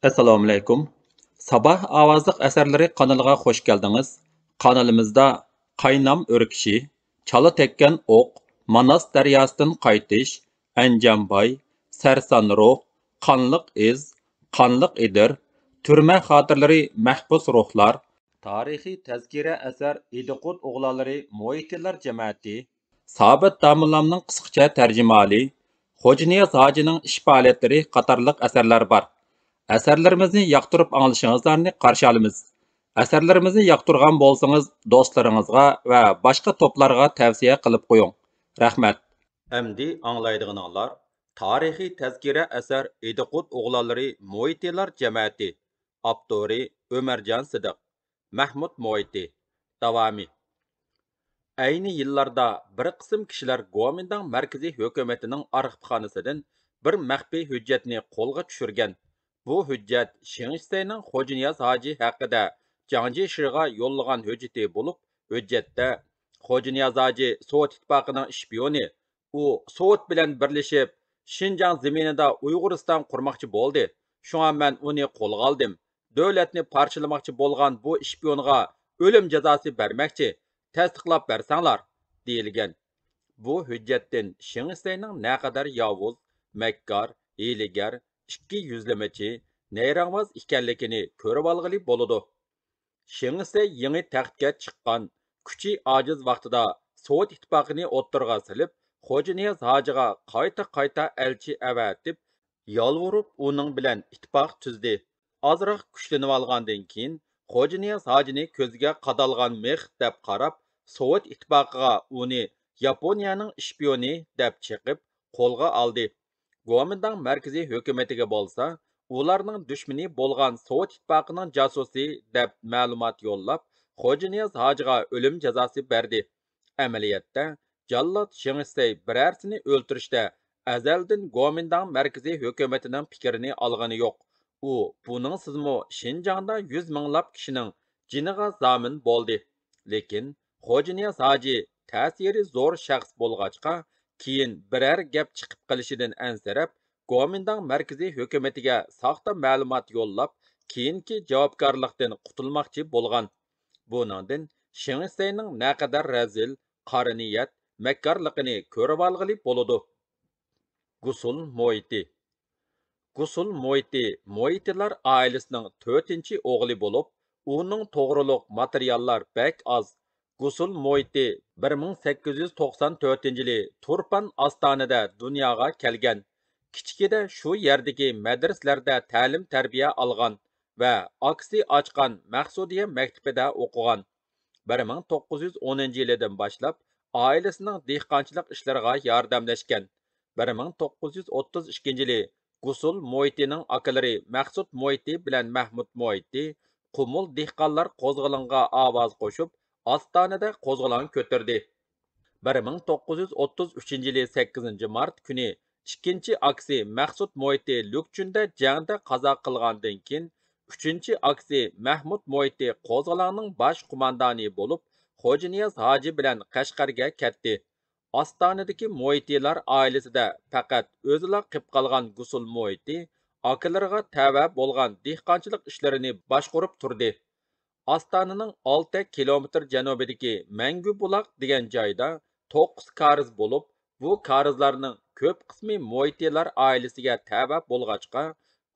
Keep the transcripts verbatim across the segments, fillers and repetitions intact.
ئەسسالامۇئەلەيكۇم. ساباھ ئاۋازلىق ئەسەرلىرى قانىلىغا خوش كەلدىڭىز. قانىلىمىزدا قاينام ئۆركىشى، چالا تەگكەن ئوق، ماناس دەرياسىدىن قايتىش، ئەنجانباي، سەرسان روھ، قانلىق ئىز، قانلىق ئېدىر، تۈرمە خاتىرىلىرى، مەھبۇس روھلار، تارىخىي تەزكىرە ئەسەر ئىدىقۇت ئوغلانلىرى موئىتىلار جەمەتى، سابىت داموللامنىڭ قىسقىچە تەرجىمىھالى، خوجانىياز ھاجىنىڭ ئىش پائالىيەتلىرى قاتارلىق ئەسەرلەر بار. ئەسەرلىرىمىزنى ياقتۇرۇپ ئاڭلىشىڭىزلارنى قارشى ئالىمىز. ئەسەرلىرىمىزنى ياقتۇرغان بولسىڭىز، دوستلىرىڭىزغا ۋە باشقا توپلارغا تەۋسىيە قىلىپ قويۇڭ. رەھمەت. ئەمدى ئاڭلايدىغىنىڭلار تارىخىي تەزكىرە ئەسەر ئىدىقۇت ئوغلانلىرى موئىتىلار جەمەتى. ئاپتورى ئۆمەرجان سىدىق. مەھمۇد موئىتى. داۋامى. ئەينى يىللاردا بىر قىسىم كىشىلەر گومىنداڭ مەركىزىي ھۆكۈمىتىنىڭ ئارخىپخانىسىدىن بىر مەخپىي ھۆججەتنى قولغا چۈشۈرگەن. بۇ ھۆججەت شېڭ شىسەينىڭ خوجانىياز ھاجى ھەققىدە جاڭ جىشىغا يوللىغان ھۆججىتى بولۇپ، ھۆججەتتە خوجانىياز ھاجى سوۋېت ئىتتىپاقىنىڭ ئىشپىيونى، ئۇ سوۋېت بىلەن بىرلىشىپ، شىنجاڭ زېمىنىدا ئۇيغۇرىستان قۇرماقچى بولدى. شۇڭا مەن ئۇنى قولغا ئالدىم. دۆلەتنى پارچىلىماقچى بولغان بۇ ئىشپىيونغا ئۆلۈم جازاسى بەرمەكچى. تەستىقلاپ بەرسەڭلار، دېيىلگەن. بۇ ھۆججەتتىن شېڭ شىسەينىڭ نەقەدەر ياۋۇز، مەككار، ھىيلىگەر، ئىككى يۈزلىمىچى، نەيرەڭۋاز ئىكەنلىكىنى كۆرۈۋالغىلى بولىدۇ. شېڭ شىسەي يېڭى تەختكە چىققان، كۈچى ئاجىز ۋاقتىدا سوۋېت ئىتتىپاقىنى ئوتتۇرىغا سېلىپ، خوجانىياز ھاجىغا قايتا-قايتا ئەلچى ئەۋەتىپ، يالۋۇرۇپ ئۇنىڭ بىلەن ئىتتىپاق تۈزدى. ئازراق كۈچلىنىۋالغاندىن كېيىن، خوجانىياز ھاجىنى كۆزىگە قادالغان مىخ دەپ قاراپ، سوۋېت ئىتتىپاقىغا ئۇنى ياپونىيەنىڭ ئىشپىيونى دەپ چېقىپ، قولغا ئالدى. گومىنداڭ مەركىزىي ھۆكۈمىتىگە بولسا، ئۇلارنىڭ دۈشمىنى بولغان سوۋېت ئىتتىپاقىنىڭ جاسۇسى دەپ مەلۇمات يوللاپ، خوجانىياز ھاجىغا ئۆلۈم جازاسى بەردى. ئەمەلىيەتتە، جاللات شېڭ شىسەي بىرەرسىنى ئۆلتۈرۈشتە ئەزەلدىن گومىنداڭ مەركىزىي ھۆكۈمىتىنىڭ پىكرىنى ئالغىنى يوق. ئۇ بۇنىڭسىزمۇ شىنجاڭدا يۈز مىڭلاپ كىشىنىڭ جېنىغا زامىن بولدى. لېكىن خوجانىياز ھاجى تەسىرى زور شەخس بولغاچقا، كېيىن بىرەر گەپ چىقىپ قېلىشىدىن ئەنسىرەپ، گومىنداڭ مەركىزىي ھۆكۈمىتىگە ساختا مەلۇمات يوللاپ، كېيىنكى جاۋابكارلىقتىن قۇتۇلماقچى بولغان. بۇنىڭدىن شېڭ شىسەينىڭ نەقەدەر رەزىل، قارا نىيەت، مەككارلىقىنى كۆرۈۋالغىلى بولىدۇ. گۇسۇل موئىتى. گۇسۇل موئىتى موئىتىلار ئائىلىسىنىڭ تۆتىنچى ئوغلى بولۇپ، ئۇنىڭ توغرۇلۇق ماتېرىياللار بەك ئاز. گۇسۇل موئىتى بىر مىڭ سەككىز يۈز توقسان تۆتىنچى يىلى تۇرپان ئاستانىدە دۇنياغا كەلگەن. كىچىكىدە شۇ يەردىكى مەدرىسىلەردە تەلىم-تەربىيە ئالغان ۋە ئاكىسى ئاچقان مەخسۇدىيە مەكتىپىدە ئوقۇغان. بىر مىڭ توققۇز يۈز ئونىنچى يىلىدىن باشلاپ ئائىلىسىنىڭ دېھقانچىلىق ئىشلىرىغا ياردەملەشكەن. بىر مىڭ توققۇز يۈز ئوتتۇز ئىككىنچى يىلى گۇسۇل موئىتىنىڭ ئاكىلىرى مەخسۇت موئىتى بىلەن مەھمۇت موئىتى قۇمۇل دېھقانلار قوزغىلىڭىغا ئاۋاز قوشۇپ، ئاستانىدە قوزغىلاڭ كۆتۈردى. بىر مىڭ توققۇز يۈز ئوتتۇز ئۈچىنچى يىلى سەككىزىنچى مارت كۈنى ئىككىنچى ئاكىسى مەخسۇت موئىتى لۈكچۈندە جەڭدە قازا قىلغاندىن كېيىن، ئۈچىنچى ئاكىسى مەھمۇت موئىتى قوزغىلاڭنىڭ باش قوماندانى بولۇپ، خوجانىياز ھاجى بىلەن قەشقەرگە كەتتى. ئاستانىدىكى موئىتىلار ئائىلىسىدە پەقەت ئۆزىلا قېپ قالغان گۇسۇل موئىتى ئاكىلىرىغا تەۋە بولغان دېھقانچىلىق ئىشلىرىنى باشقۇرۇپ تۇردى. ئاستانىنىڭ ئالتە كىلومېتىر جەنۇبىدىكى مەڭگۈ بۇلاق دېگەن جايدا توققۇز كارىز بولۇپ، بۇ كارىزلارنىڭ كۆپ قىسمى موئىتىلار ئائىلىسىگە تەۋە بولغاچقا،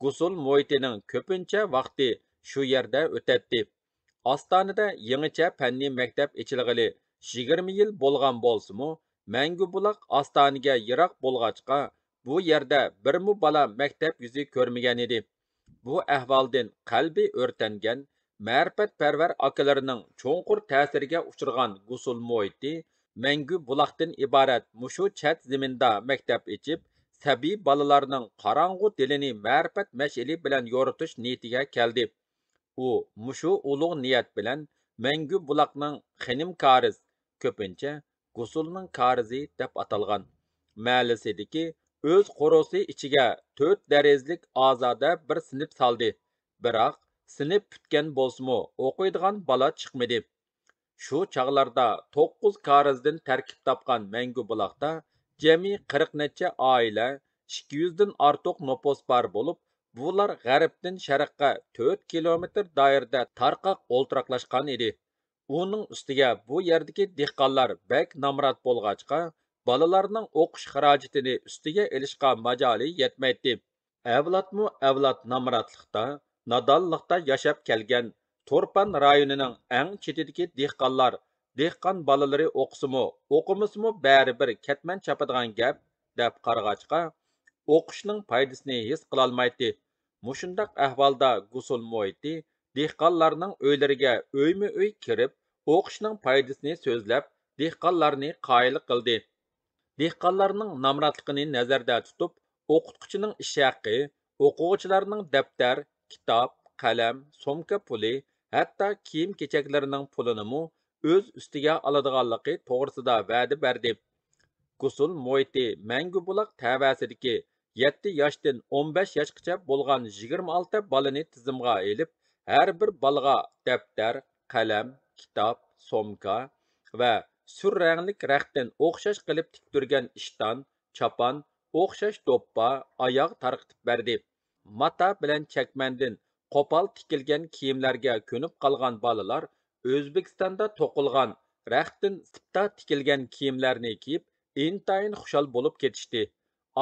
گۇسۇل موئىتىنىڭ كۆپىنچە ۋاقتى شۇ يەردە ئۆتەتتى. ئاستانىدە يېڭىچە پەننىي مەكتەپ ئېچىلغىلى يىگىرمە يىل بولغان بولسىمۇ، مەڭگۈ بۇلاق ئاستانىگە يىراق بولغاچقا، بۇ يەردە بىرمۇ بالا مەكتەپ يۈزى كۆرمىگەنىدى. بۇ ئەھۋالدىن قەلبى ئۆرتەنگەن، مەرىپەتپەرۋەر ئاكىلىرىنىڭ چوڭقۇر تەسىرىگە ئۇچرىغان گۇسۇل موئىتى مەڭگۈ بۇلاقتىن ئىبارەت مۇشۇ چەت زېمىندا مەكتەپ ئېچىپ، سەبىي بالىلارنىڭ قاراڭغۇ دىلىنى مەرىپەت مەشئىلى بىلەن يورۇتۇش نىيىتىگە كەلدى. ئۇ مۇشۇ ئۇلۇغ نىيەت بىلەن مەڭگۈ بۇلاقنىڭ خېنىم كارىز، كۆپىنچە گۇسۇلنىڭ كارىزى دەپ ئاتالغان مەھەللىسىدىكى ئۆز قورۇسى ئىچىگە تۆت دېرىزىلىك ئازادە بىر سىنىپ سالدى. بىراق، سىنىپ پۈتكەن بولسىمۇ، ئوقۇيدىغان بالا چىقمىدى. شۇ چاغلاردا توققۇز كارىزدىن تەركىب تاپقان مەڭگۈ بۇلاقتا جەمئىي قىرىق نەچچە ئائىلە، ئىككى يۈزدىن ئارتۇق نوپۇس بار بولۇپ، بۇلار غەربتىن شەرققە تۆت كىلومېتىر دائىرىدە تارقاق ئولتۇراقلاشقان ئىدى. ئۇنىڭ ئۈستىگە بۇ يەردىكى دېھقانلار بەك نامرات بولغاچقا، بالىلارنىڭ ئوقۇش خىراجىتىنى ئۈستىگە ئېلىشقا ماجالى يەتمەيتتى. ئەۋلادمۇ ئەۋلاد نامراتلىقتا، نادانلىقتا ياشاپ كەلگەن تۇرپان رايونىنىڭ ئەڭ چېتىدىكى دېھقانلار، دېھقان بالىلىرى ئوقۇسىمۇ، ئوقۇمىسىمۇ بەرىبىر كەتمەن چاپىدىغان گەپ، دەپ قارىغاچقا، ئوقۇشنىڭ پايدىسىنى ھېس قىلالمايتتى. مۇشۇنداق ئەھۋالدا گۇسۇل مۇھىتى دېھقانلارنىڭ ئۆيلىرىگە ئۆيمۇ ئۆي كىرىپ، ئوقۇشنىڭ پايدىسىنى سۆزلەپ، دېھقانلارنى قايىل قىلدى. دېھقانلارنىڭ نامراتلىقىنى نەزەردە تۇتۇپ، ئوقۇتقۇچىنىڭ ئىش ھەققى، ئوقۇغۇچىلارنىڭ دەپتەر، كىتاب، قەلەم، سومكا پۇلى، ھەتتا كىيىم-كېچەكلىرىنىڭ پۇلىنىمۇ ئۆز ئۈستىگە ئالىدىغانلىقى توغرىسىدا ۋەدە بەردى. گۇسۇل مۇھىتى مەڭگۈ بۇلاق تەۋەسىدىكى يەتتە ياشتىن ئون بەش ياشقىچە بولغان يىگىرمە ئالتە بالىنى تىزىمغا ئېلىپ، ھەر بىر بالىغا دەپتەر، قەلەم، كىتاب، سومكا ۋە سۈر رەڭلىك رەختتىن ئوخشاش قىلىپ تىكتۈرگەن ئىشتان، چاپان، ئوخشاش دوپپا، ئاياغ تارقىتىپ بەردى. ماتا بىلەن چەكمەندىن قوپال تىكىلگەن كىيىملەرگە كۆنۈپ قالغان بالىلار ئۆزبېكىستاندا توقۇلغان رەختتىن سىپتا تىكىلگەن كىيىملەرنى كىيىپ، ئىنتايىن خۇشال بولۇپ كېتىشتى.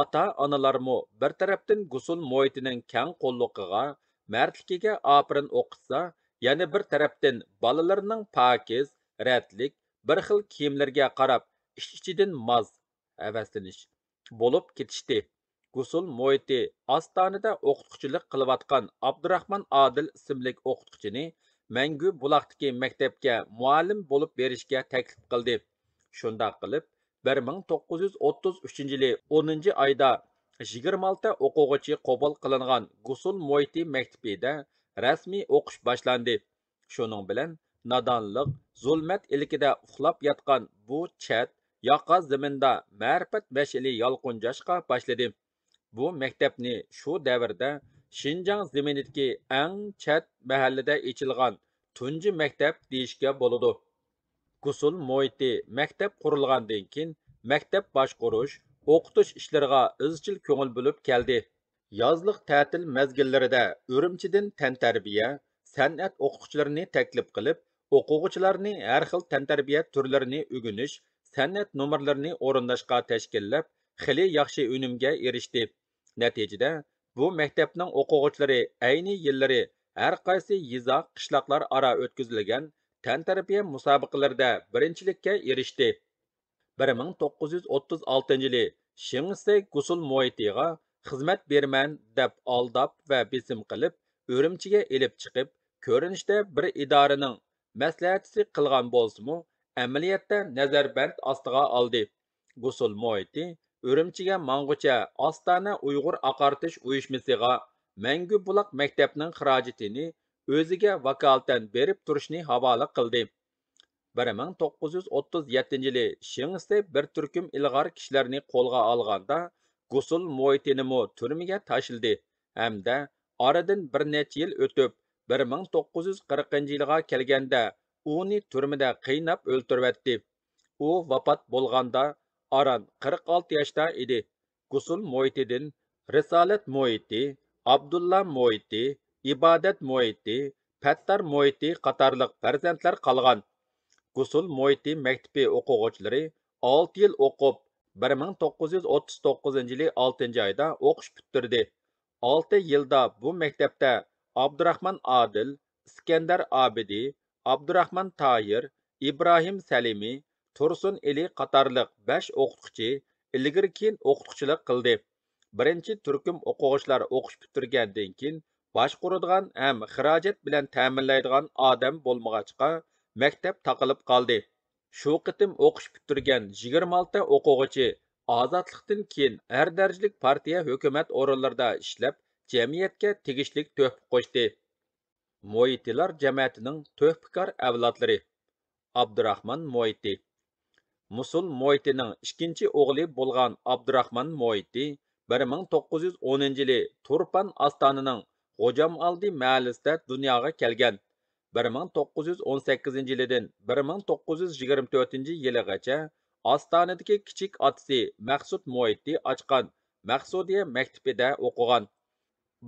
ئاتا-ئانىلارمۇ بىر تەرەپتىن گۇسۇل مۇھىتىنىڭ كەڭ قوللۇقىغا، مەردلىكىگە ئاپىرىن ئوقۇتسا، يەنە بىر تەرەپتىن بالىلىرىنىڭ پاكىز، رەتلىك، بىر خىل كىيىملىرىگە قاراپ، ئىچ-ئىچىدىن ماز، ھەۋەسلىنىش بولۇپ كېتىشتى. گۇسۇل مۇھىتى ئاستانىدە ئوقۇتقۇچىلىق قىلىۋاتقان ئابدۇراخمان ئادىل ئىسىملىك ئوقۇتقۇچىنى مەڭگۈ بۇلاقتىكى مەكتەپكە مۇئەللىم بولۇپ بېرىشكە تەكلىپ قىلدى. شۇنداق قىلىپ، بىر مىڭ توققۇز يۈز ئوتتۇز ئۈچىنچى يىلى ئونىنچى ئايدا يىگىرمە ئالتە ئوقۇغۇچى قوبۇل قىلىنغان گۇسۇل مۇھىتى مەكتىپىدە رەسمىي ئوقۇش باشلاندى. شۇنىڭ بىلەن نادانلىق، زۇلمەت ئىلكىدە ئۇخلاپ ياتقان بۇ چەت ياقا زېمىندا مەرىپەت مەشئىلى يالقۇنجاشقا باشلىدى. بۇ مەكتەپنى شۇ دەۋردە شىنجاڭ زېمىنىدىكى ئەڭ چەت مەھەللىدە ئېچىلغان تۇنجى مەكتەپ دېيىشكە بولىدۇ. گۇسۇل مۇھىتى مەكتەپ قۇرۇلغاندىن كېيىن، مەكتەپ باشقۇرۇش، ئوقۇتۇش ئىشلىرىغا ئىزچىل كۆڭۈل بۆلۈپ كەلدى. يازلىق تەتىل مەزگىللىرىدە ئۈرۈمچىدىن تەنتەربىيە، سەنئەت ئوقۇتقۇچىلىرىنى تەكلىپ قىلىپ، ئوقۇغۇچىلارنى ھەر خىل تەنتەربىيە تۈرلىرىنى ئۆگىنىش، سەنئەت نومۇرلىرىنى ئورۇنداشقا تەشكىللەپ، خېلى ياخشى ئۈنۈمگە ئېرىشتى. نەتىجىدە، بۇ مەكتەپنىڭ ئوقۇغۇچىلىرى ئەينى يىللىرى ھەر قايسى يېزا، قىشلاقلار ئارا ئۆتكۈزۈلگەن تەنتەربىيە مۇسابىقىلىرىدە بىرىنچىلىككە ئېرىشتى. بىر مىڭ توققۇز يۈز ئوتتۇز ئالتىنچى يىلى شېڭسى گۇسۇل مۇھىتىغا خىزمەت بېرىمەن دەپ ئالداپ ۋە بېسىم قىلىپ، ئۈرۈمچىگە ئېلىپ چىقىپ، كۆرۈنۈشتە بىر ئىدارىنىڭ مەسلىھەتچىسى قىلغان بولسىمۇ، ئەمەلىيەتتە نەزەربەند ئاستىغا ئالدى. گۇسۇل مۇھىتى ئۈرۈمچىگە ماڭغۇچە ئاستانە ئۇيغۇر ئاقارتىش ئۇيۇشمىسىغا مەڭگۈ بۇلاق مەكتەپنىڭ خىراجىتىنى ئۆزىگە ۋاكالىتەن بېرىپ تۇرۇشنى ھاۋالە قىلدى. بىر مىڭ توققۇز يۈز ئوتتۇز يەتتىنچى يىلى شېڭسى بىر تۈركۈم ئىلغار كىشىلەرنى قولغا ئالغاندا، گۇسۇل مۇھىتىنىمۇ تۈرمىگە تاشلىدى ھەمدە ئارىدىن بىر نەچچە يىل ئۆتۈپ، بىر مىڭ توققۇز يۈز قىرىقىنچى يىلغا كەلگەندە ئۇنى تۈرمىدە قىيناپ ئۆلتۈرۈۋەتتى. ئۇ ۋاپات بولغاندا ئاران قىرىق ئالتە ياشتا ئىدى. گۇسۇل مۇھىتىدىن رىسالەت مۇھىتى، ئابدۇللا مۇھىتى، ئىبادەت مۇھىتى، پەتتار مۇھىتى قاتارلىق پەرزەنتلەر قالغان. گۇسۇل مۇھىتى مەكتىپى ئوقۇغۇچىلىرى ئالتە يىل ئوقۇپ، بىر مىڭ توققۇز يۈز ئوتتۇز توققۇزىنچى يىلى ئالتىنچى ئايدا ئوقۇش پۈتتۈردى. ئالتە يىلدا بۇ مەكتەپتە ئابدۇراخمان ئادىل، ئىسكەندەر ئابىدى، ئابدۇراخمان تاھىر، ئىبراھىم سەلىمى، تۇرسۇن ئېلى قاتارلىق بەش ئوقۇتقۇچى ئىلگىرى-كېيىن ئوقۇتقۇچىلىق قىلدى. بىرىنچى تۈركۈم ئوقۇغۇچىلار ئوقۇش پۈتتۈرگەندىن كېيىن، باشقۇرىدىغان ھەم خىراجەت بىلەن تەمىنلەيدىغان ئادەم بولمىغاچقا، مەكتەپ تاقىلىپ قالدى. شۇ قېتىم ئوقۇش پۈتتۈرگەن يىگىرمە ئالتە ئوقۇغۇچى ئازادلىقتىن كېيىن ھەر دەرىجىلىك پارتىيە، ھۆكۈمەت ئورۇنلىرىدا ئىشلەپ، جەمئىيەتكە تېگىشلىك تۆھپە قوشتى. مۇھىتىلار جەمەتىنىڭ تۆھپىكار ئەۋلادلىرى. ئابدۇراخمان مۇھىتى. مۇسۇل مۇھىتىنىڭ ئىككىنچى ئوغلى بولغان ئابدۇراخمان مۇھىتى بىر مىڭ توققۇز يۈز ئونىنچى يىلى تۇرپان ئاستانىنىڭ غوجامئالدى مەھەللىسىدە دۇنياغا كەلگەن. بىر مىڭ توققۇز يۈز ئون سەككىزىنچى يىلىدىن بىر مىڭ توققۇز يۈز يىگىرمە تۆتىنچى يىلىغىچە ئاستانىدىكى كىچىك ئاتىسى مەخسۇت مۇھىتى ئاچقان مەخسۇدىيە مەكتىپىدە ئوقۇغان.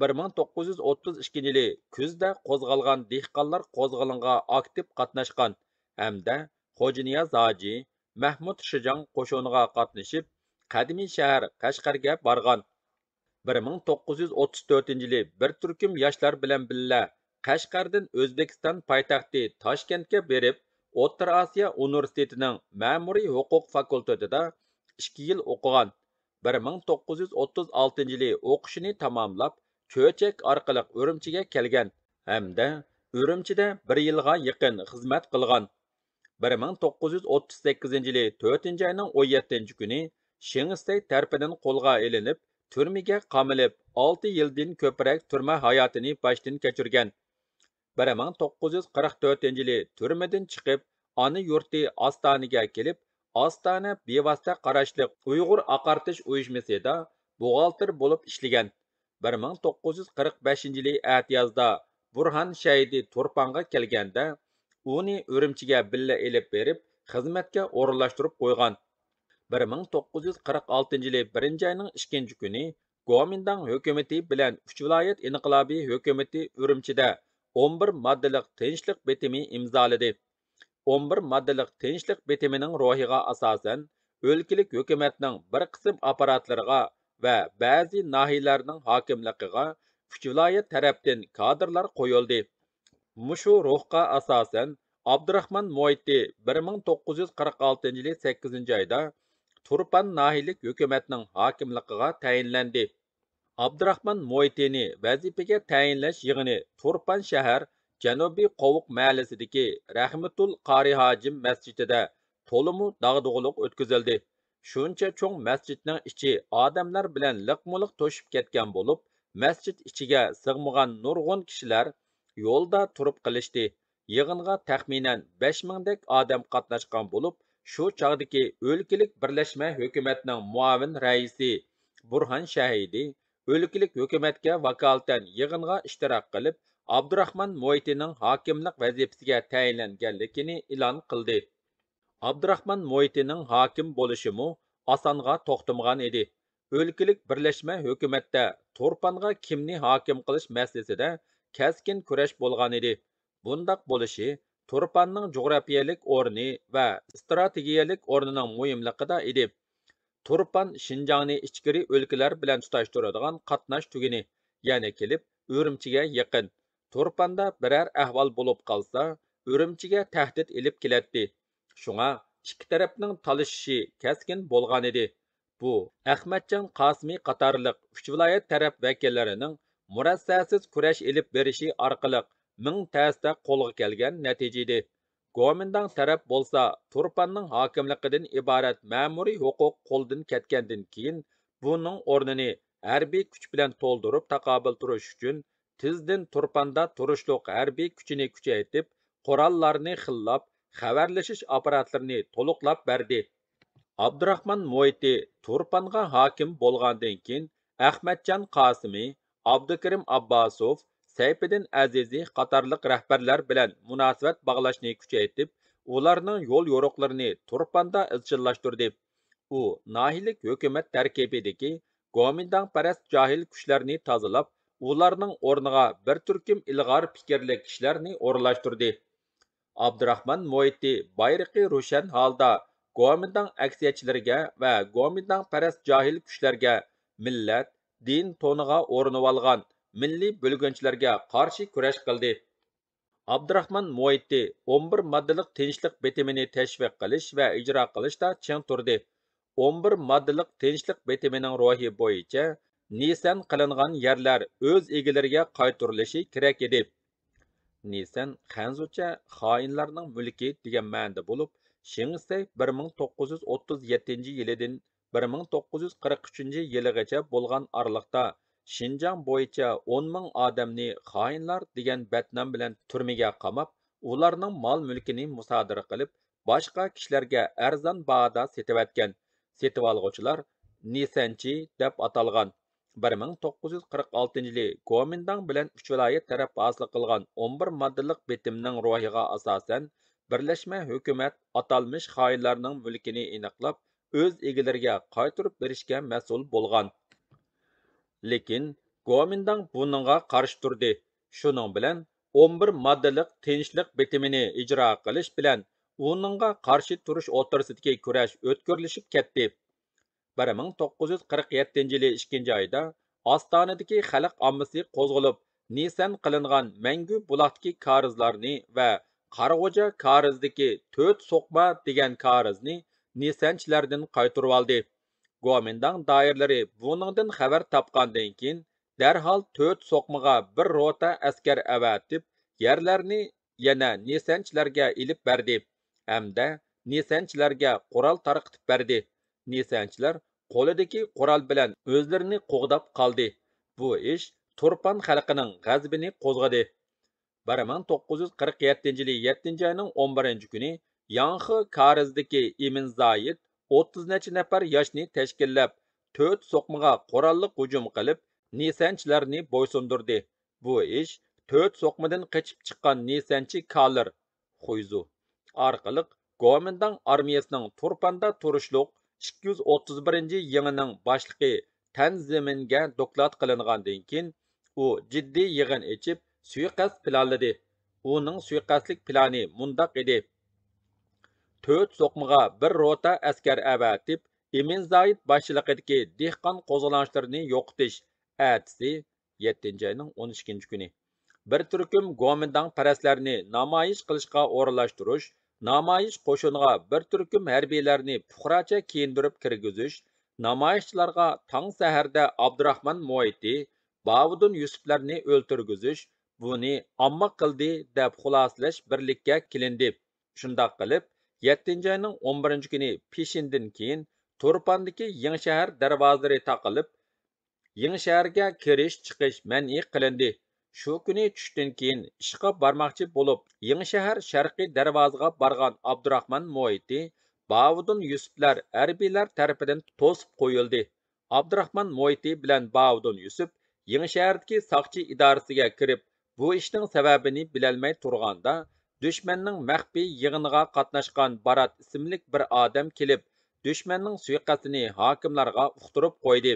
بىر مىڭ توققۇز يۈز ئوتتۇز ئىككىنچى يىلى كۈزدە قوزغالغان دېھقانلار قوزغىلىڭىغا ئاكتىپ قاتناشقان ھەمدە خوجانىياز ھاجى، مەھمۇد شىجاڭ قوشۇنىغا قاتنىشىپ، قەدىمىي شەھەر قەشقەرگە بارغان. بىر مىڭ توققۇز يۈز ئوتتۇز تۆتىنچى يىلى بىر تۈركۈم ياشلار بىلەن بىللە قەشقەردىن ئۆزبېكىستان پايتەختى تاشكەنتكە بېرىپ، ئوتتۇرا ئاسىيا ئۇنىۋېرسىتېتىنىڭ مەمۇرىي ھوقۇق فاكۇلتېتىدا ئىككى يىل ئوقۇغان. بىر مىڭ توققۇز يۈز ئوتتۇز ئالتىنچى يىلى ئوقۇشىنى تاماملاپ، چۆچەك ئارقىلىق ئۈرۈمچىگە كەلگەن ھەمدە ئۈرۈمچىدە بىر يىلغا يېقىن خىزمەت قىلغان. بىر مىڭ توققۇز يۈز ئوتتۇز سەككىزىنچى يىلى تۆتىنچى ئاينىڭ ئون يەتتىنچى كۈنى شېڭ شىسەي تەرىپىدىن قولغا ئېلىنىپ، تۈرمىگە قامىلىپ، ئالتە يىلدىن كۆپرەك تۈرمە ھاياتىنى باشتىن كەچۈرگەن. بىر مىڭ توققۇز يۈز قىرىق تۆتىنچى يىلى تۈرمىدىن چىقىپ، ئانا يۇرتى ئاستانىگە كېلىپ، ئاستانە بىۋاسىتە قاراشلىق ئۇيغۇر ئاقارتىش ئۇيۇشمىسىدا بوغالتىر بولۇپ ئىشلىگەن. بىر مىڭ توققۇز يۈز قىرىق بەشىنچى يىلى ئەتىيازدا بۇرھان شەھىدى تۇرپانغا كەلگەندە، ئۇنى ئۈرۈمچىگە بىللە ئېلىپ بېرىپ، خىزمەتكە ئورۇنلاشتۇرۇپ قويغان. بىر مىڭ توققۇز يۈز قىرىق ئالتىنچى يىلى بىرىنچى ئاينىڭ ئىككىنچى كۈنى گومىنداڭ ھۆكۈمىتى بىلەن ئۈچ ۋىلايەت ئىنقىلابىي ھۆكۈمىتى ئۈرۈمچىدە ئون بىر ماددىلىق تىنچلىق بېتىمى ئىمزالىدى. ئون بىر ماددىلىق تىنچلىق بېتىمىنىڭ روھىغا ئاساسەن، ئۆلكىلىك ھۆكۈمەتنىڭ بىر قىسىم ئاپپاراتلىرىغا ۋە بەزى ناھىيەلەرنىڭ ھاكىملىقىغا ئۈچ ۋىلايەت تەرەپتىن كادىرلار قويۇلدى. مۇشۇ روھقا ئاساسەن، ئابدۇراخمان موھىتى بىر مىڭ توققۇز يۈز قىرىق ئالتىنچى يىلى سەككىزىنچى ئايدا تۇرپان ناھىيەلىك ھۆكۈمەتنىڭ ھاكىملىقىغا تەيىنلەندى. ئابدۇراخمان موھىتىنى ۋەزىپىگە تەيىنلەش يىغىنى تۇرپان شەھەر جەنۇبىي قوۋۇق مەھەللىسىدىكى رەھمىتۇل قارى ھاجىم مەسچىتىدە تولىمۇ داغدۇغىلىق ئۆتكۈزۈلدى. شۇنچە چوڭ مەسچىتنىڭ ئىچى ئادەملەر بىلەن لىقمۇلىق توشۇپ كەتكەن بولۇپ، مەسچىت ئىچىگە سىغمىغان نۇرغۇن كىشىلەر يولدا تۇرۇپ قېلىشتى. يىغىنغا تەخمىنەن بەش مىڭدەك ئادەم قاتناشقان بولۇپ، شۇ چاغدىكى ئۆلكىلىك بىرلەشمە ھۆكۈمەتنىڭ مۇئاۋىن رەئىسى بۇرھان شەھىدى ئۆلكىلىك ھۆكۈمەتكە ۋاكالىتەن يىغىنغا ئىشتىراك قىلىپ، ئابدۇراخمان موھىتىنىڭ ھاكىملىق ۋەزىپىسىگە تەيىنلەنگەنلىكىنى ئېلان قىلدى. ئابدۇراخمان موھىتىنىڭ ھاكىم بولۇشىمۇ ئاسانغا توختىمىغان ئىدى. ئۆلكىلىك بىرلەشمە ھۆكۈمەتتە تۇرپانغا كىمنى ھاكىم قىلىش مەسىلىسىدە كەسكىن كۈرەش بولغانىدى. بۇنداق بولۇشى تۇرپاننىڭ جۇغراپىيەلىك ئورنى ۋە ئىستراتېگىيەلىك ئورنىنىڭ مۇھىملىقىدا ئىدى. تۇرپان شىنجاڭنى ئىچكىرى ئۆلكىلەر بىلەن تۇتاشتۇرىدىغان قاتناش تۈگۈنى، يەنى كېلىپ ئۈرۈمچىگە يېقىن. تۇرپاندا بىرەر ئەھۋال بولۇپ قالسا، ئۈرۈمچىگە تەھدىت ئېلىپ كېلەتتى. شۇڭا ئىككى تەرەپنىڭ تالىشىشى كەسكىن بولغانىدى. بۇ ئەخمەتجان قاسىمى قاتارلىق ئۈچ ۋىلايەت تەرەپ ۋەكىللىرىنىڭ مۇرەسسەسىز كۈرەش ئېلىپ بېرىشى ئارقىلىق مىڭ تەستە قولغا كەلگەن نەتىجە ئىدى. گومىنداڭ تەرەپ بولسا تۇرپاننىڭ ھاكىملىقىدىن ئىبارەت مەمۇرىي ھوقۇق قولدىن كەتكەندىن كېيىن، بۇنىڭ ئورنىنى ھەربىي كۈچ بىلەن تولدۇرۇپ تاقابىل تۇرۇش ئۈچۈن، تېزدىن تۇرپاندا تۇرۇشلۇق ھەربىي كۈچىنى كۈچەيتىپ، قوراللارنى خىللاپ، خەۋەرلىشىش ئاپپاراتلىرىنى تولۇقلاپ بەردى. ئابدۇراخمان موھىتى تۇرپانغا ھاكىم بولغاندىن كېيىن، ئەخمەتجان قاسىمى، ئابدۇكېرىم ئابباسوف، سەيپىدىن ئەزىزى قاتارلىق رەھبەرلەر بىلەن مۇناسىۋەت باغلاشنى كۈچەيتىپ، ئۇلارنىڭ يول يورۇقلىرىنى تۇرپاندا ئىزچىللاشتۇردى. ئۇ ناھىيەلىك ھۆكۈمەت تەركىبىدىكى گومىنداڭپەرەس جاھىل كۈچلەرنى تازىلاپ، ئۇلارنىڭ ئورنىغا بىر تۈركۈم ئىلغار پىكىرلىك كىشىلەرنى ئورۇنلاشتۇردى. ئابدۇراخمان موھىتى بايرىقى روشەن ھالدا گومىنداڭ ئەكسىيەتچىلىرىگە ۋە گومىنداڭپەرەس جاھىل كۈچلەرگە مىللەت، دىن تونىغا ئورىنىۋالغان مىللىي بۆلگۈنچىلەرگە قارشى كۈرەش قىلدى. ئابدۇراخمان موھىتى ئون بىر ماددىلىق تىنچلىق بېتىمىنى تەشۋىق قىلىش ۋە ئىجرا قىلىشتا چىڭ تۇردى. ئون بىر ماددىلىق تىنچلىق بېتىمىنىڭ روھى بويىچە نىسەن قىلىنغان يەرلەر ئۆز ئىگىلىرىگە قايتۇرۇلۇشى كېرەك ئىدى. نىسەن خەنزۇچە خائىنلارنىڭ مۈلكى دېگەن مەنىدە بولۇپ، شېڭ شىسەي بىر مىڭ توققۇز يۈز ئوتتۇز يەتتىنچى يىلىدىن بىر مىڭ توققۇز يۈز قىرىق ئۈچىنچى يىلىغىچە بولغان ئارىلىقتا شىنجاڭ بويىچە ئون مىڭ ئادەمنى خائىنلار دېگەن بەتنام بىلەن تۈرمىگە قاماپ، ئۇلارنىڭ مال-مۈلكىنى مۇسادىرە قىلىپ، باشقا كىشىلەرگە ئەرزان باھادا سېتىۋەتكەن. سېتىۋالغۇچىلار نىسەنچى دەپ ئاتالغان. بىر مىڭ توققۇز يۈز قىرىق ئالتىنچى يىلى گومىنداڭ بىلەن ئۈچ ۋىلايەت تەرەپ ھاسىل قىلغان ئون بىر ماددىلىق بېتىمنىڭ روھىغا ئاساسەن، بىرلەشمە ھۆكۈمەت ئاتالمىش خائىنلارنىڭ مۈلكىنى ئېنىقلاپ، ئۆز ئىگىلىرىگە قايتۇرۇپ بېرىشكە مەسئۇل بولغان. لېكىن گومىنداڭ بۇنىڭغا قارشى تۇردى. شۇنىڭ بىلەن ئون بىر ماددىلىق تىنچلىق بېتىمىنى ئىجرا قىلىش بىلەن ئۇنىڭغا قارشى تۇرۇش ئوتتۇرىسىدىكى كۈرەش ئۆتكۈرلىشىپ كەتتى. بىر مىڭ توققۇز يۈز قىرىق يەتتىنچى يىلى ئىككىنچى ئايدا ئاستانىدىكى خەلق ئاممىسى قوزغىلىپ، نىسان قىلىنغان مەڭگۈ بۇلاقتىكى كارىزلارنى ۋە قارىغۇجا كارىزىدىكى تۆت سوقما دېگەن كارىزنى نىسانچىلاردىن قايتۇرۇۋالدى. گومىنداڭ دائىرىلىرى بۇنىڭدىن خەۋەر تاپقاندىن كېيىن، دەرھال تۆت سوقمىغا بىر روتا ئەسكەر ئەۋەتىپ، يەرلەرنى يەنە نىسانچىلارغا ئېلىپ بەردى ھەمدە نىسانچىلارغا قورال تارقىتىپ بەردى. نىسانچىلار قولىدىكى قورال بىلەن ئۆزلىرىنى قوغداپ قالدى. بۇ ئىش تۇرپان خەلقىنىڭ غەزىپىنى قوزغىدى. بىر مىڭ توققۇز يۈز قىرىق يەتتىنچى يىلى يەتتىنچى ئاينىڭ ئون بىرىنچى كۈنى ياڭخې كارىزىدىكى ئىمىن زايىت ئوتتۇز نەچچە نەپەر ياشنى تەشكىللەپ، تۆت سوقمىغا قوراللىق ھۇجۇم قىلىپ، نىسانچىلارنى بويسۇندۇردى. بۇ ئىش تۆت سوقمىدىن قېچىپ چىققان نىسانچى كالىر خۇيزۇ ئارقىلىق گومىنداڭ ئارمىيەسىنىڭ تۇرپاندا تۇرۇشلۇق ئىككى يۈز ئوتتۇز بىرىنچى يىڭىنىڭ باشلىقى تەن زېمىنگە دوكلات قىلىنغاندىن كېيىن، ئۇ جىددىي يىغىن ئېچىپ، سۇيىقەست پىلانلىدى. ئۇنىڭ سۇيىقەستلىك پىلانى مۇنداق ئىدى: تۆت سوقمىغا بىر روتا ئەسكەر ئەۋەتىپ، ئىمىن زايىت باشچىلىقىدىكى دېھقان قوزغىلاڭچىلىرىنى يوقىتىش. ئەتىسى، يەتتىنچى ئاينىڭ ئون ئىككىنچى كۈنى، بىر تۈركۈم گومىنداڭپەرەسلەرنى نامايىش قىلىشقا ئورۇنلاشتۇرۇش، نامايىش قوشۇنىغا بىر تۈركۈم ھەربىيلەرنى پۇقراچە كىيىندۈرۈپ كىرگۈزۈش، نامايىشچىلارغا تاڭ سەھەردە ئابدۇراخمان مۇھىتى، باۋۇدۇن يۈسۈپلەرنى ئۆلتۈرگۈزۈش، بۇنى ئامما قىلدى دەپ خۇلاسىلەش بىرلىككە كېلىندى. شۇنداق قىلىپ، يەتتىنچى ئاينىڭ ئون بىرىنچى كۈنى پېشىندىن كېيىن تۇرپاندىكى يېڭىشەھەر دەرۋازىلىرى تاقىلىپ، يېڭىشەھەرگە كىرىش-چىقىش مەنئى قىلىندى. شۇ كۈنى چۈشتىن كېيىن ئىشقا بارماقچى بولۇپ، يېڭىشەھەر شەرقىي دەرۋازىغا بارغان ئابدۇراخمان مۇھىتى باۋۇدۇن يۈسۈپلەر ھەربىيلەر تەرىپىدىن توسۇپ قويۇلدى. ئابدۇراخمان مۇھىتى بىلەن باۋۇدۇن يۈسۈپ يېڭىشەھەردىكى ساقچى ئىدارىسىگە كىرىپ، بۇ ئىشنىڭ سەۋەبىنى بىلەلمەي تۇرغاندا، دۈشمەننىڭ مەخپىي يىغىنىغا قاتناشقان بارات ئىسىملىك بىر ئادەم كېلىپ، دۈشمەننىڭ سۇيىقەستىنى ھاكىملارغا ئۇقتۇرۇپ قويدى.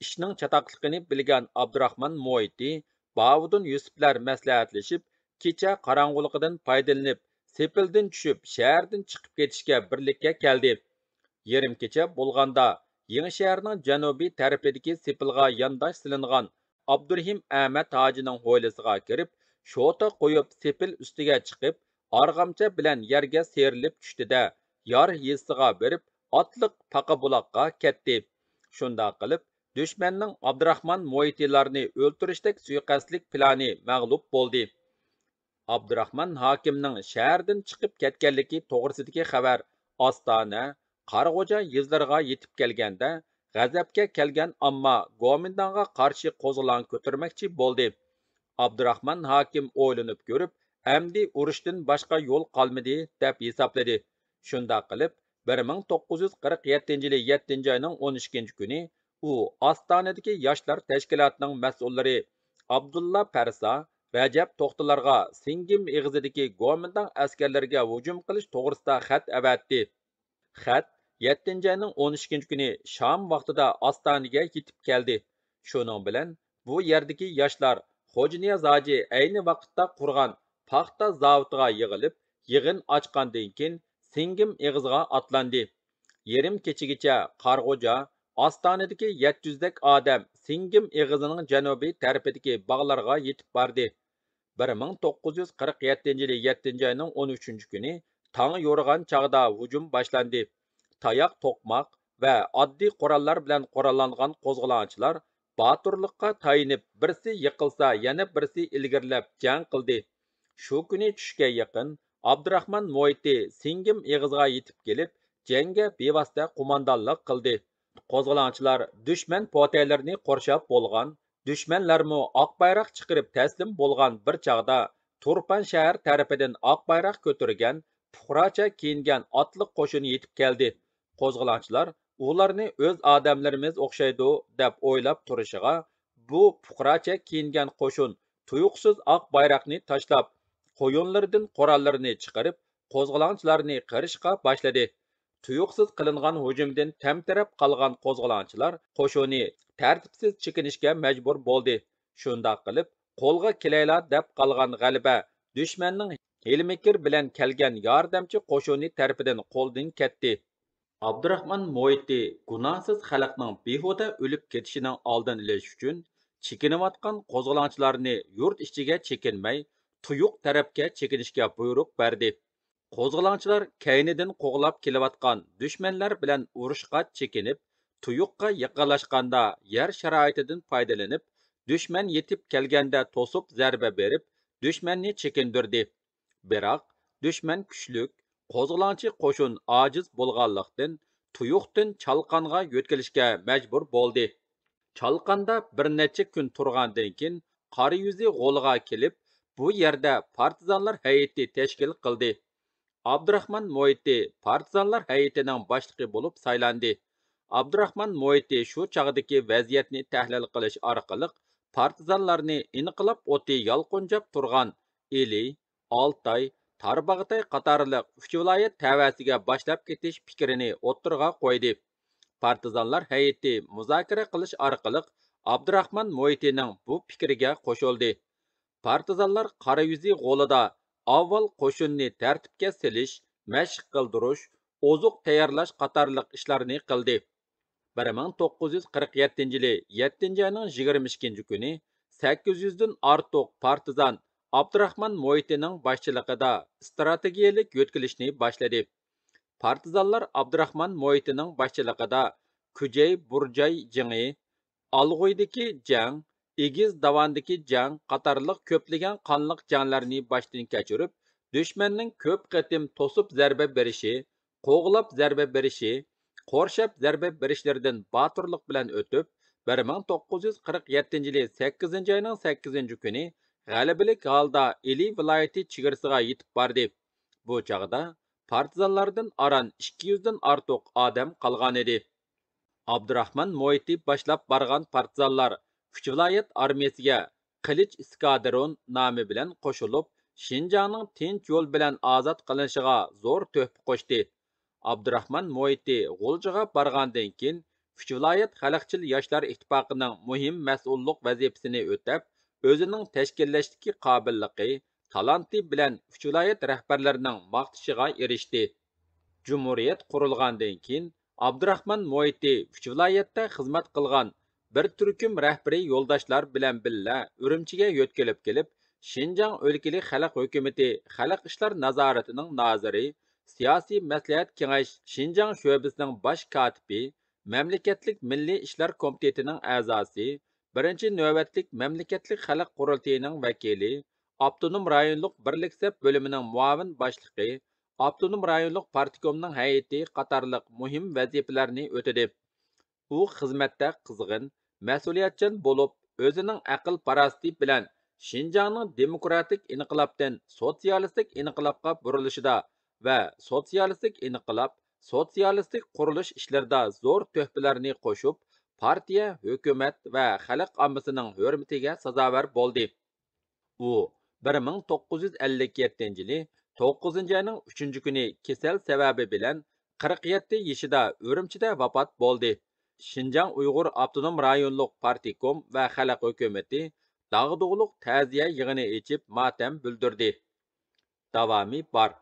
ئىشنىڭ چاتاقلىقىنى بىلگەن ئابدۇراخمان مۇھىتى باۋۇدۇن يۈسۈپلەر مەسلىھەتلىشىپ، كېچە قاراڭغۇلۇقىدىن پايدىلىنىپ، سېپىلدىن چۈشۈپ، شەھەردىن چىقىپ كېتىشكە بىرلىككە كەلدى. يېرىم كېچە بولغاندا، يېڭىشەھەرنىڭ جەنۇبىي تەرىپىدىكى سېپىلغا يانداش سېلىنغان ئابدۇرېھىم ئەمەت ھاجىنىڭ ھويلىسىغا كىرىپ، شوتا قويۇپ، سېپىل ئۈستىگە چىقىپ، ئارغامچا بىلەن يەرگە سىيرىلىپ چۈشتى-دە، يار يېزىسىغا بېرىپ، ئاتلىق پاقا بۇلاققا كەتتى. شۇنداق قىلىپ، دۈشمەننىڭ ئابدۇراخمان مۇھىتىلارنى ئۆلتۈرۈشتەك سۇيىقەستلىك پىلانى مەغلۇپ بولدى. ئابدۇراخمان ھاكىمنىڭ شەھەردىن چىقىپ كەتكەنلىكى توغرىسىدىكى خەۋەر ئاستانە، قارىغۇجا يېزىلىرىغا يېتىپ كەلگەندە، غەزەپكە كەلگەن ئامما گومىنداڭغا قارشى قوزغىلاڭ كۆتۈرمەكچى بولدى. ئابدۇراخمان ھاكىم ئويلىنىپ كۆرۈپ، ئەمدى ئۇرۇشتىن باشقا يول قالمىدى، دەپ ھېسابلىدى. شۇنداق قىلىپ، بىر مىڭ توققۇز يۈز قىرىق يەتتىنچى يىلى يەتتىنچى ئاينىڭ ئون ئىككىنچى كۈنى ئۇ ئاستانىدىكى ياشلار تەشكىلاتىنىڭ مەسئۇللىرى ئابدۇللا پەرسا، رەجەپ توختىلارغا سىڭگىم ئېغىزىدىكى گومىنداڭ ئەسكەرلىرىگە ھۇجۇم قىلىش توغرىسىدا خەت ئەۋەتتى. خەت يەتتىنچى ئاينىڭ ئون ئىككىنچى كۈنى شام ۋاقتىدا ئاستانىگە يېتىپ كەلدى. شۇنىڭ بىلەن بۇ يەردىكى ياشلار خوجانىياز ھاجى ئەينى ۋاقىتتا قۇرغان پاختا زاۋۇتىغا يىغىلىپ، يىغىن ئاچقاندىن كېيىن، سىڭگىم ئېغىزىغا ئاتلاندى. يېرىم كېچىگىچە قارىغۇجا، ئاستانىدىكى يەتتە يۈزدەك ئادەم سىڭگىم ئېغىزىنىڭ جەنۇبىي تەرىپىدىكى باغلارغا يېتىپ باردى. بىر مىڭ توققۇز يۈز قىرىق يەتتىنچى يىلى يەتتىنچى ئاينىڭ ئون ئۈچىنچى كۈنى تاڭ يورۇغان چاغدا ھۇجۇم باشلاندى. تاياق، توقماق ۋە ئاددىي قوراللار بىلەن قوراللانغان قوزغىلاڭچىلار باتۇرلۇققا تايىنىپ، بىرسى يىقىلسا، يەنە بىرسى ئىلگىرىلەپ جەڭ قىلدى. شۇ كۈنى چۈشكە يېقىن ئابدۇراخمان مۇھىتى سىڭگىم ئېغىزىغا يېتىپ كېلىپ، جەڭگە بىۋاسىتە قوماندانلىق قىلدى. قوزغىلاڭچىلار دۈشمەن پوتەيلىرىنى قورشاپ بولغان، دۈشمەنلەرمۇ ئاق بايراق چىقىرىپ تەسلىم بولغان بىر چاغدا، تۇرپان شەھەر تەرىپىدىن ئاق بايراق كۆتۈرگەن، پۇقراچە كىيىنگەن ئاتلىق قوشۇن يېتىپ كەلدى. قوزغىلاڭچىلار ئۇلارنى ئۆز ئادەملىرىمىز ئوخشايدۇ دەپ ئويلاپ تۇرۇشىغا، بۇ پۇقراچە كىيىنگەن قوشۇن تۇيۇقسىز ئاق بايراقنى تاشلاپ، قويۇنلىرىدىن قوراللىرىنى چىقىرىپ، قوزغىلاڭچىلارنى قىرىشقا باشلىدى. تۇيۇقسىز قىلىنغان ھۇجۇمدىن تەمتىرەپ قالغان قوزغىلاڭچىلار قوشۇنى تەرتىپسىز چېكىنىشكە مەجبۇر بولدى. شۇنداق قىلىپ، قولغا كېلەيلا دەپ قالغان غەلىبە دۈشمەننىڭ ھىيلە-مىكىر بىلەن كەلگەن ياردەمچى قوشۇنى تەرىپىدىن قولدىن كەتتى. ئابدۇراخمان مۇھىتى گۇناھسىز خەلقنىڭ بىھۇدە ئۆلۈپ كېتىشىنىڭ ئالدىنى ئېلىش ئۈچۈن، چېكىنىۋاتقان قوزغىلاڭچىلارنى يۇرت ئىچىگە چېكىنمەي، تۇيۇق تەرەپكە چېكىنىشكە بۇيرۇق بەردى. قوزغىلاڭچىلار كەينىدىن قوغلاپ كېلىۋاتقان دۈشمەنلەر بىلەن ئۇرۇشقا چېكىنىپ، تۇيۇققا يېقىنلاشقاندا يەر شارائىتىدىن پايدىلىنىپ، دۈشمەن يېتىپ كەلگەندە توسۇپ زەربە بېرىپ، دۈشمەننى چېكىندۈردى. بىراق، دۈشمەن كۈچلۈك، قوزغىلاڭچى قوشۇن ئاجىز بولغانلىقتىن، تۇيۇقتىن چالقانغا يۆتكىلىشكە مەجبۇر بولدى. چالقاندا بىر نەچچە كۈن تۇرغاندىن كېيىن، قارا يۈزى غولىغا كېلىپ، بۇ يەردە پارتىزانلار ھەيئىتى تەشكىل قىلدى. ئابدۇراخمان مۇھىتى پارتىزانلار ھەيئىتىنىڭ باشلىقى بولۇپ سايلاندى. ئابدۇراخمان مۇھىتى شۇ چاغدىكى ۋەزىيەتنى تەھلىل قىلىش ئارقىلىق، پارتىزانلارنى ئىنقىلاب ئوتى يالقۇنجاپ تۇرغان ئىلى، ئالتاي، تارباغاتاي قاتارلىق ئۈچ ۋىلايەت تەۋەسىگە باشلاپ كېتىش پىكرىنى ئوتتۇرىغا قويدى. پارتىزانلار ھەيئىتى مۇزاكىرە قىلىش ئارقىلىق ئابدۇراخمان مۇھىتىنىڭ بۇ پىكرىگە قوشۇلدى. پارتىزانلار قارا يۈزى غولىدا ئاۋۋال قوشۇننى تەرتىپكە سېلىش، مەشىق قىلدۇرۇش، ئوزۇق تەييارلاش قاتارلىق ئىشلارنى قىلدى. بىر مىڭ توققۇز يۈز قىرىق يەتتىنچى يىلى يەتتىنچى ئاينىڭ يىگىرمە ئىككىنچى كۈنى سەككىز يۈزدىن ئارتۇق پارتىزان ئابدۇراخمان مۇھىتىنىڭ باشچىلىقىدا ئىستراتېگىيەلىك يۆتكىلىشنى باشلىدى. پارتىزانلار ئابدۇراخمان مۇھىتىنىڭ باشچىلىقىدا كۈجەي بۇرجاي جېڭى، ئالغۇيدىكى جەڭ، ئېگىز داۋاندىكى جەڭ قاتارلىق كۆپلىگەن قانلىق جەڭلەرنى باشتىن كەچۈرۈپ، دۈشمەننىڭ كۆپ قېتىم توسۇپ زەربە بېرىشى، قوغلاپ زەربە بېرىشى، قورشاپ زەربە بېرىشلىرىدىن باتۇرلۇق بىلەن ئۆتۈپ، بىر مىڭ توققۇز يۈز قىرىق يەتتىنچى يىلى سەككىزىنچى ئاينىڭ سەككىزىنچى كۈنى غەلىبىلىك ھالدا ئىلى ۋىلايىتى چېگرىسىغا يېتىپ باردى. بۇ چاغدا پارتىزانلاردىن ئاران ئىككى يۈزدىن ئارتۇق ئادەم قالغانىدى. ئابدۇراخمان مۇھىتى باشلاپ بارغان پارتىزانلار ئۈچ ۋىلايەت ئارمىيەسىگە قىلىچ ئىسكادرون نامى بىلەن قوشۇلۇپ، شىنجاڭنىڭ تىنچ يول بىلەن ئازاد قىلىنىشىغا زور تۆھپە قوشتى. ئابدۇراخمان مۇھىتى غۇلجىغا بارغاندىن كېيىن، ئۈچ ۋىلايەت خەلقچىل ياشلار ئىتتىپاقىنىڭ مۇھىم مەسئۇللۇق ۋەزىپىسىنى ئۆتەپ، ئۆزىنىڭ تەشكىللەشتىكى قابىللىقى، تالانتى بىلەن ئۈچ ۋىلايەت رەھبەرلىرىنىڭ ماختىشىغا ئېرىشتى. جۇمھۇرىيەت قۇرۇلغاندىن كېيىن، ئابدۇراخمان مۇھىتى ئۈچ ۋىلايەتتە خىزمەت قىلغان بىر تۈركۈم رەھبىرىي يولداشلار بىلەن بىللە ئۈرۈمچىگە يۆتكىلىپ كېلىپ، شىنجاڭ ئۆلكىلىك خەلق ھۆكۈمىتى خەلق ئىشلار نازارىتىنىڭ نازىرى، سىياسىي مەسلىھەت كېڭەش شىنجاڭ شۆبىسىنىڭ باش كاتىپى، مەملىكەتلىك مىللىي ئىشلار كومىتېتىنىڭ ئەزاسى، بىرىنچى نۆۋەتلىك مەملىكەتلىك خەلق قۇرۇلتىيىنىڭ ۋەكىلى، ئاپتونوم رايونلۇق بىرلىك سەپ بۆلۈمىنىڭ مۇئاۋىن باشلىقى، ئاپتونوم رايونلۇق پارتكومنىڭ ھەيئىتى قاتارلىق مۇھىم ۋەزىپىلەرنى ئۆتىدى. ئۇ خىزمەتتە قىزغىن، مەسئۇلىيەتچان بولۇپ، ئۆزىنىڭ ئەقىل-پاراسىتى بىلەن شىنجاڭنىڭ دېموكراتىك ئىنقىلابتىن سوتسىيالىستىك ئىنقىلابقا بۇرۇلۇشىدا ۋە سوتسىيالىستىك ئىنقىلاب، سوتسىيالىستىك قۇرۇلۇش ئىشلىرىدا زور تۆھپىلەرنى قوشۇپ، پارتىيە، ھۆكۈمەت ۋە خەلق ئاممىسىنىڭ ھۆرمىتىگە سازاۋەر بولدى. ئۇ بىر مىڭ توققۇز يۈز ئەللىك يەتتىنچى يىلى توققۇزىنچى ئاينىڭ ئۈچىنچى كۈنى كېسەل سەۋەبى بىلەن قىرىق يەتتە يېشىدا ئۈرۈمچىدە ۋاپات بولدى. شىنجاڭ ئۇيغۇر ئاپتونوم رايونلۇق پارتكوم ۋە خەلق ھۆكۈمىتى داغدۇغىلىق تەزىيە يىغىنى ئېچىپ ماتەم بىلدۈردى. داۋامى بار.